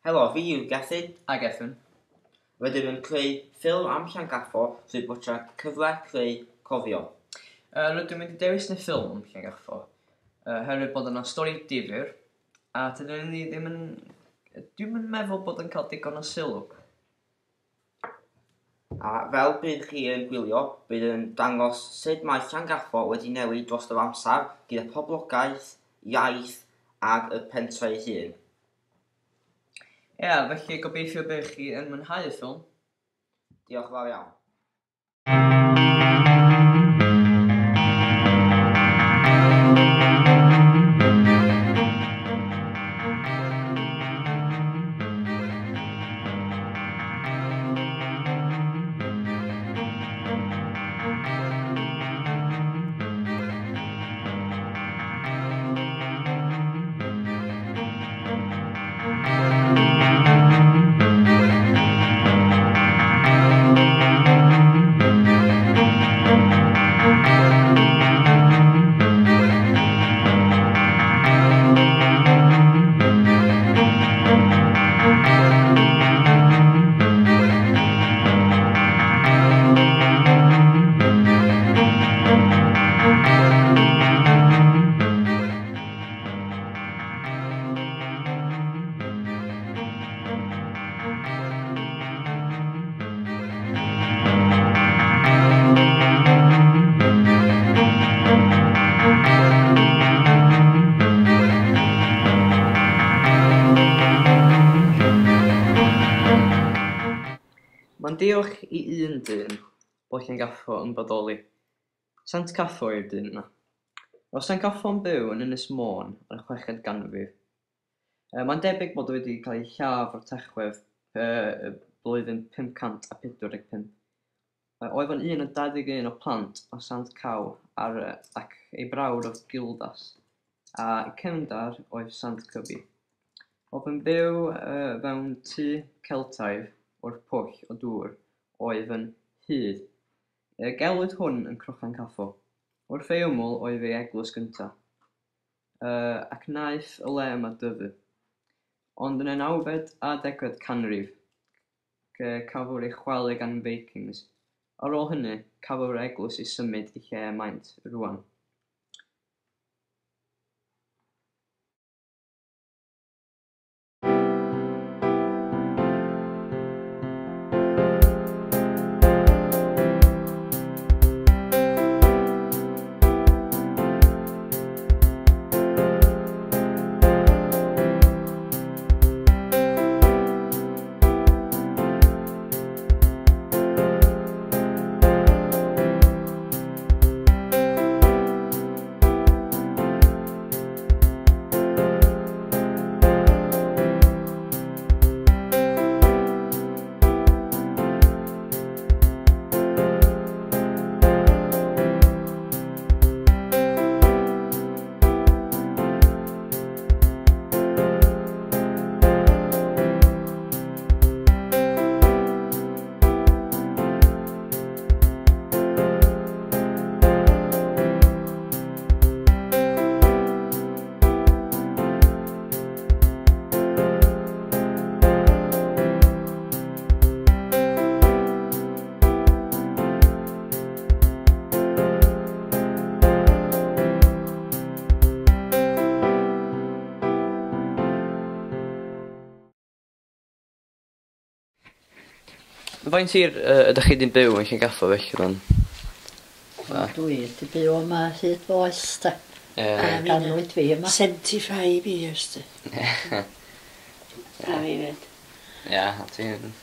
Helo, fi yw Gethin. A Gethin. Rydym yn creu ffilm am Llangaffo trwy bwtsiad Cyfle Creu Cofio. Rydym wedi dewis neu ffilm am Llangaffo oherwydd bod yna stori difyr a tydyn ni ddim yn... Dwi'm yn meddwl bod yn cael digon o sylw. A fel bydd chi yn gwylio, bydd yn dangos sut mae Llangaffo wedi newid dros yr amser gyda poblogaeth, iaith ag y pentre ei hun. Ia, felly gobeithio bydd chi yn mwynhau y ffilm. Diolch yn fawr iawn. Mae'n diolch i un dyn bod Llangaffo yn bodoli. Sant Caffo yw'r dyn yna. Roedd Sant Caffo'n byw yn Ynys Môn yn y chweched ganrif. Mae'n debyg bod o wedi cael ei lladd o'r Tachwedd y blwyddyn 545. Oedd o'n un o 21 o plant o Sant Caw ar, ac ei brawd oedd Gildas, a cefndar oedd Sant Cybi. Oedd yn byw fewn tŷ Celtaidd o'r pwll o dŵr oedd yn hud. Gelwid hwn yn Crochan Caffo. Wrth ei ymyl oedd ei eglwys gyntaf, ac wnaeth y le yma dyfu. Ond yn y nawfed a degfed canrif, cafodd ei chwalu gan Vikings. Ar ôl hynny, cafodd yr eglwys ei symud i lle maent rŵan. Faint hir ydych chi 'di byw yn Llangaffo felly then? Dwi 'di byw yma hyd fy oes de. Ie. A ganwyd fi yma. 75 years de. A fi 'fyd. Ie, a ti hefyd.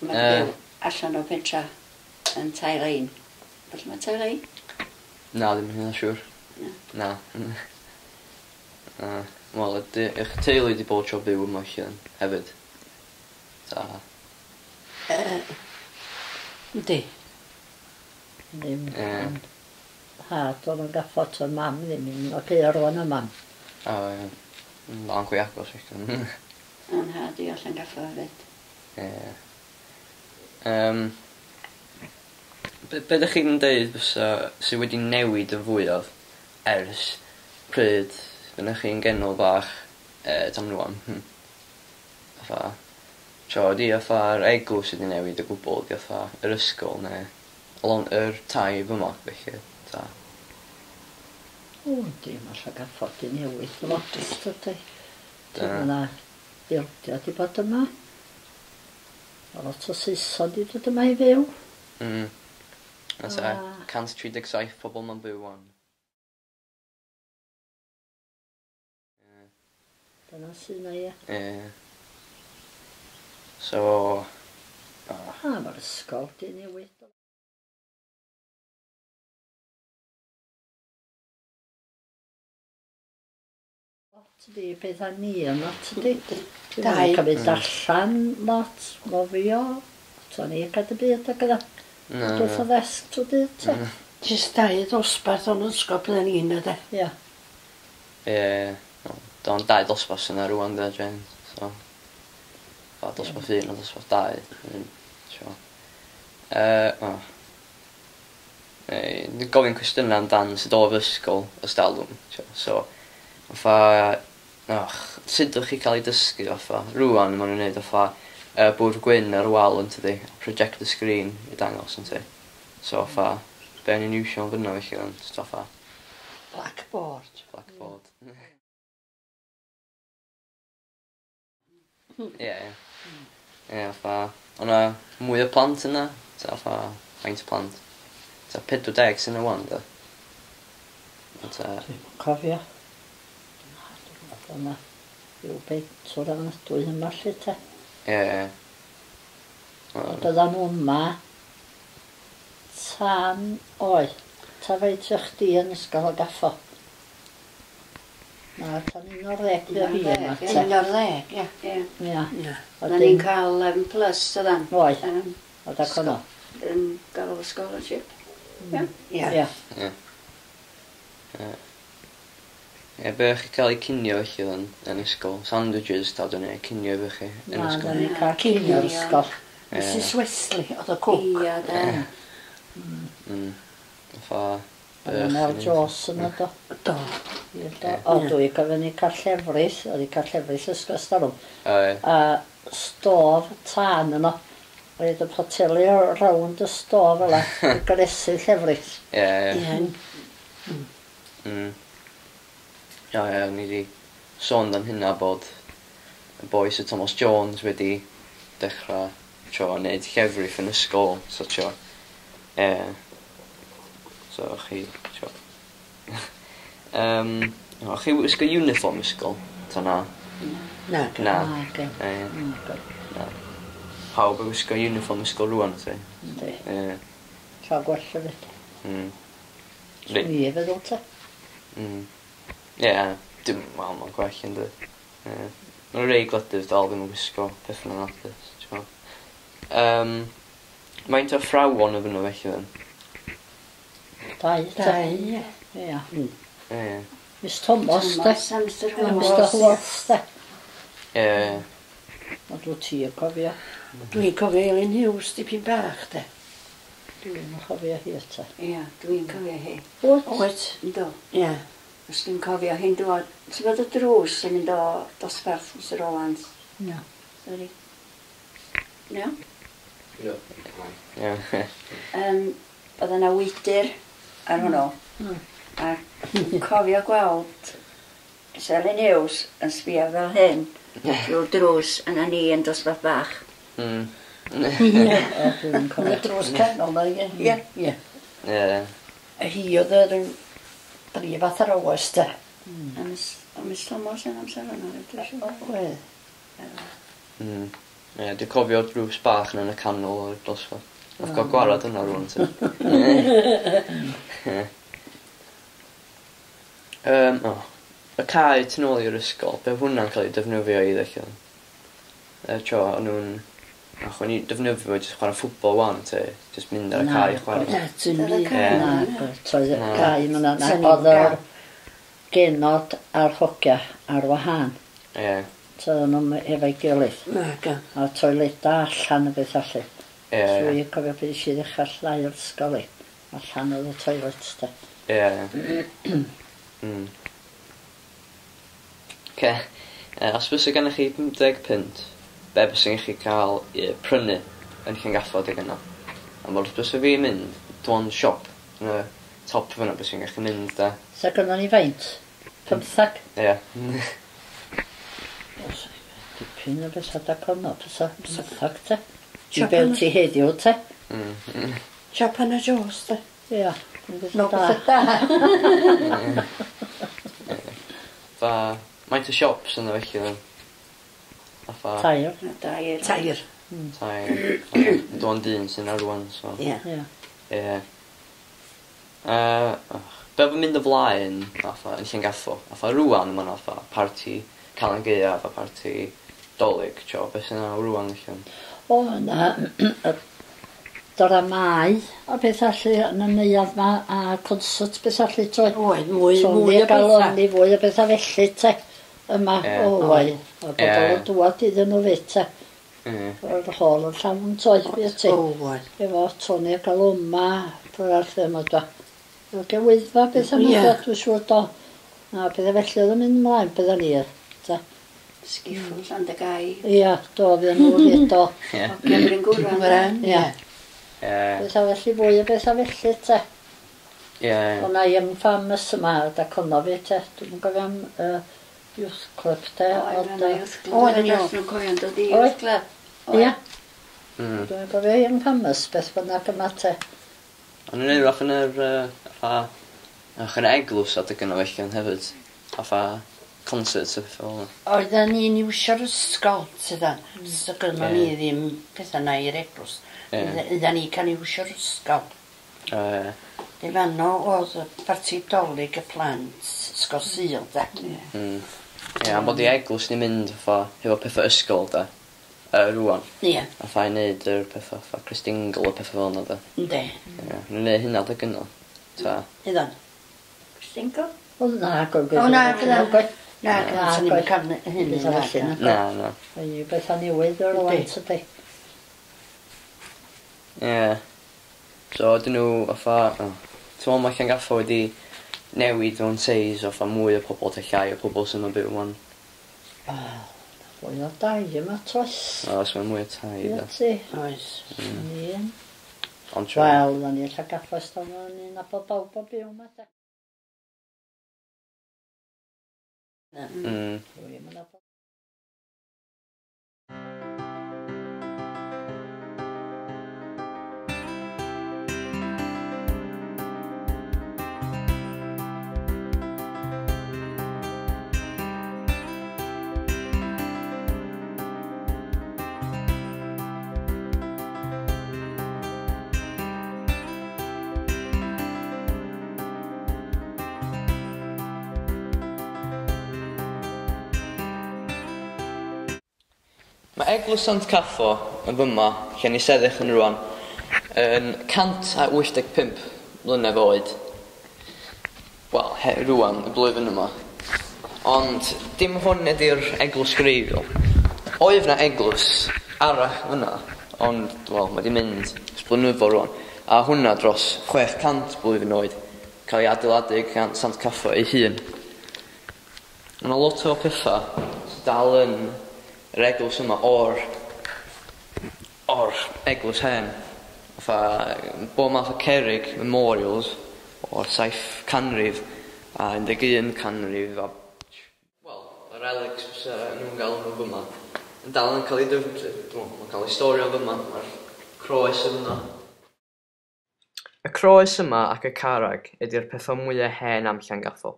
Mae'n byw allan o pentra yn Tai Lein. Felly mae Tai Lein? Na, ddim yn hynna siŵr. Na. Na. Wel, ydy eich teulu 'di bod tro byw yma felly then hefyd? Ta. Yndi. Ddim. Ie. Nhad oedd yn gaffo to mam ddim yn o Gaerwan y mam. O ie. Ma'n cwy agos felly. Yn nhad i o Llangaffo hefyd. Ie. Be ydych chi'n deud fysa sy wedi newid y fwyaf ers pryd fynnech chi'n genol bach tan rŵan? Fatha, tio, ydi fatha'r eglwys wedi newid o gwbl, ydi fatha yr ysgol neu lon yr tai fyma felly, ta. O, yndi, mae Llangaffo 'di newid lot, dydi. Dyna. Mae yna bildio 'di bod yma. Ma' lot o Saeson 'di dod yma i fyw. Na te, A- 137 pobl ma'n byw wan. Dyna sy'n na, ie. Ie. So, A mae'r ysgol 'di newid. Lot ydi pethau ni yn lot ydi. Dwi'n Dau. cymryd darllan lot, nofio, to ni gad y byd ac yna. na. Wrth y ddesg trwy dydd, te. Jyst dau ddosbarth o'n ysgol bydden ni'n yna, de. Ia. Ie. Do'n dau dosbarth yna rwan, de, Jane. So, fa dosbarth un a dosbarth dau. Sio. O. Dwi'n gofyn cwestiynau amdan sut oedd ysgol ers talwm. Tio. So, fatha, och, sut o'ch chi cael ei dysgu, fatha, rwan maen nhw'n neud fatha bwrdd gwyn ar y wal yn tydi, projector screen i dangos yn ty. So, fatha, be o'n i'n iwsio yn fyna felly, ond, just fatha, Blackboard. blackboard. Ie, ie. Ie, fatha, o'na mwy o plant yna, ta fatha, faint o plant? Ta 40 sy'n y wan, da. Ta, Dwi'm yn cofio. Na, dwi'n meddwl na ryw bedwar ofnadwy yma lly te. ie, ie. A Byddan nhw yma tan oed. Ta faint o'ch chdi yn ysgol y gaffo? Na, tan 11 fuo fi yma te. 11, ie. Ie. Ia. Ie. A Na ni'n dim- cael 11 plus, dydan? Oedd. Um, Oedd ac ono. yn gael scholarship. Ie. Ia. Ie. Ie, be o'ch chi cael ei cinio felly yn ysgol? Sandwiches ta dwi'n ei cinio efo chi yn Na, ysgol? da ni'n cael cinio o'r ysgol. Ie. Mrs Wesley oedd y cook. Ia, de. Fatha, be Oedd o'ch Mel chi'n- Jones yna do. Do. Ie, do. O, dwi'n gofyn ni cael llefrith, oedd i cael llefrith ysgol ers talwm. O, ie. A stof tân yno. Oedd y poteli rownd y stof fel 'a, i gresu llefrith. Ie, ie. Ie. Ie, ie, ni wedi sôn dan hynna bod y boi Sir Thomas Jones wedi dechrau tro wneud llefrith yn ysgol, so tro. Ie. So chi, tro. O, chi wisgo uniform ysgol? Ta na? Na. Na. Nage. Ie. Nage. Na. Pawb yn wisgo uniform ysgol rwan, ti? Yndi. Ie. Tra gwell hefyd. Swn i feddwl te. Ie, dim, wel, mae'n gwell yn dy. Ie. Mae'n rei gwledydd dal ddim yn gwisgo peth yna nadus, ti'n gwbod. Faint o athrawon oedd yno felly then? Dau te. Dau, ie. Ia. Ie. Miss Thomas te. Thomas a Mr A Howells. Mr Howells te. Ie. Ond dwi ti yn cofio. Dwi'n cofio Elin Hughes dipyn bach, de. Dwi'n cofio hi te. Ie, dwi'n cofio hi. Wyt? Oed. Ynddo. Ie. Os dwi'n cofio hi'n dod, ti'n bod y drws yn mynd o dosbarth Mr Rowlands? Ia. Sorry. No? Ie. Oedd yna wydyr ar hwnnw. A dwi'n cofio gweld Elin Hughes yn sbio fel hyn drwy'r drws yna ni yn dosbarth bach. O, dwi'n Yn y cofio. drws canol na, ie. Ie. Ie. Ie. A hi oedd yr brif athrawes, de. A Miss Thomas yn amser yna, dwi'n siŵr. Oedd. Ie, dwi'n cofio drws bach yn y canol o'r dosbarth. I've got gwarad yna rwan, ti. Ie. O. Y cae tu nôl i'r ysgol, be hwnna'n cael ei defnyddio i ddechrau? Y tro, o'n nhw'n... Ach, o'n i defnyddio fo jyst chwarae ffwtbol wan, te. Jyst mynd ar y Na, cae i chwarae. Na, dim Dyna byd. cae. Ie. Na, toedd y Na. cae yna. Sa'n ni'n Oedd yr gael. genod a'r hogia ar wahân. Ie. Toedden nhw'n efo'i gilydd. Na, gan. A toileda allan y beth allu. Ie. Dwi'n cofio pryd eisiau ddechrau llai o'r ysgol i. Allan oedd y toilet te. Ie. Oce. Os fysa gennych chi 50 punt, be byswn chi cael i prynu yn Llangaffo adeg yna. A mor byswn fi'n mynd, dwi'n siop yn y top fyna byswn i'n gallu mynd da. Sa gynnon ni faint? 15? Ie. Oes, dipyn o beth adag honno, bysa 15 te. I bel ti heddiw te. Siop Anna Jones te. Ia. No, beth da. Fa, maint o siops yna felly then? Fatha... Tair. Tair. Tair. Tair. Dwi'n dyn sy'n ar rwan, so... Ie. Ie. Ie. Be oedd yn mynd o flaen, fatha, yn Llangaffo? Fatha rwan, mae'n fatha parti Calan Gaeaf a parti Dolig, tio, beth sy'n yna rwan allan? O, na, dramau a beth allu yn y neuadd ma a concert beth allu toi. Oedd, mwy, So, mwy ni o bethau. Ni fwy o bethau felly te. Yma, Ie. o, oi. A bobl Ie. yn dŵad iddyn nhw fyd te. Ie. Yr hall yn llawn toi, fydd ti. O, oedd. Efo Tony ac Aloma, pwy'r arall yma dwa. Efo gewyddfa beth am Ie. yeah. dwi'n siŵr do. Na, bethau felly oedd yn mynd ymlaen, bydda ni. Ta. Sgiffwl Llandegai. Ia, do, fydd nhw fyd do. Ie. Hogia Bryn Gwran. Gwran, Ie. Ie. Bethau felly fwy o bethau felly te. Ie. O'na Young Farmers yma, da conno fi te. Dwi'n gofio am youth club te. Oedd ond, yna yy, youth club. Oedd yna. Oedd nhw'n cofio'n dod i Oedd. youth club. Ia, Mm. dwi'n gofio Young Farmers beth bynnag yma te. O'n i'n neud rwbath yn yr, fatha, ach, yn y eglwys adeg yna felly ond hefyd. Fatha concerts a pethau fel yna. Oedden ni'n iwsio'r ysgol, sydd So gynnon ni Ie. ddim pethau na i'r eglwys. Ie. Oedden ni cael iwsio'r ysgol. Ie. Di fanno oedd y parti Dolig y plant, ysgol Sul, de. Mm. Ie, am bod i eglwys ni'n mynd fatha hefo pethau ysgol da. Rwan. Ie, Fatha i neud yr pethau fatha Christingle a pethau fel yna da. ynddi. Ie, ni'n neud hynna adeg yna. Ta. Oedden. Single? O na, gwrdd O, na, gyda- Na, Na, gyda ni'n gwaith. cael hynny. Bethau na, felly, na. na. Na, na. Mae bethau newydd o'r Yndi. rwan, tydi. Ie. So, ydyn nhw fatha... Oh. Ti'n meddwl mae Llangaffo wedi newid mewn seis o fatha mwy o pobl ta llai o pobl sy'n yma byw wan. Fwy o dai yma, toes. Oes, mae mwy o tai Ie, da. ti. Oes. Ni yn. Ond tro. Wel, na ni Llangaffo ers talwm, o'n i'n nabod bawb o byw yma, de. Dwi'm yn nabod. Mae Eglwys Sant Caffo yn fyma, lle ni sefyll yn rwan, yn 185 mlynedd oed. Wel, rwan, y blwyddyn yma. Ond dim hwn ydy'r eglwys greiddiol. Oedd na eglwys arall fyna, ond, wel, mae di mynd ers blynyddoedd rwan. A hwnna dros 600 blwyddyn oed, cael ei adeiladu gan Sant Caffo ei hun. Mae yna lot o pethau sydd dal yn yr eglwys yma o'r eglwys hen. Fatha, bob math o cerrig, memorials, o'r 7 canrif a 11 canrif a... Wel, y relics fysa nhw'n gael nhw fyma. Yn dal yn cael ei dyfnu, dwi'n meddwl, mae'n cael ei storio fyma, mae'r croes yma. Y croes yma ac y carreg ydy'r pethau mwyaf hen am Llangaffo.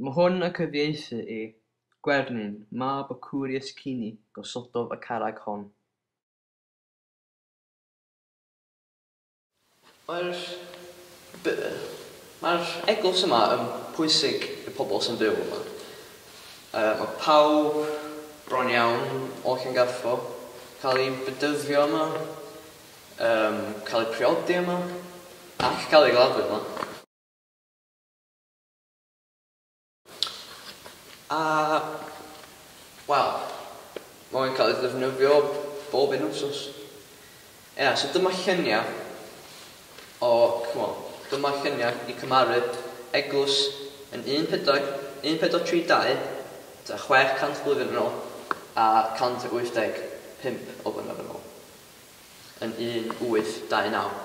Mae hwn yn cyfieithu i Gwernin, mab o Curius Cini, gosododd y carreg hon. Mae'r mae'r eglwys yma yn pwysig i pobl sy'n byw yma. Mae pawb bron iawn o Llangaffo cael ei bedyddio yma, cael ei priodi yma, ac cael ei gladdu yma. A, wel, mae'n cael ei ddefnyddio bob un wsos. Ie, so dyma lluniau o, come on, dyma lluniau i cymharu eglwys Yn 1432, tua 600 blwyddyn yn ôl, a 185 o flynedd yn ôl. Yn 1829.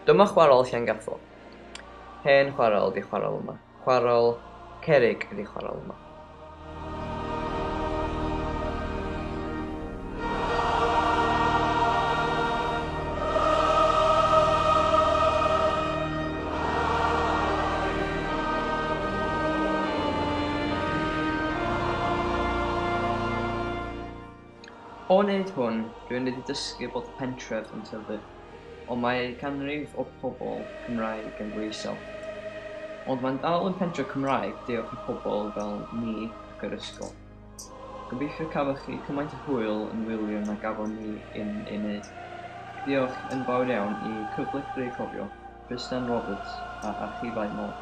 Dyma chwarel Llangaffo. Hen chwarel ydi chwarel yma. Chwarel cerrig ydi chwarel yma. O wneud hwn, rwy'n wedi dysgu bod y pentref yn tyfu, ond mae canrif o pobl Cymraeg yn fwy isel. Ond mae'n dal yn pentref Cymraeg diolch i pobl fel ni ac yr ysgol. Gobeithio cafoch chi cymaint o hwyl yn wylio na gafon ni yn ei wneud. Diolch yn fawr iawn i Cyfle Creu Cofio, Trystan Roberts a Archifau Môn.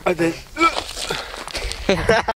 I did.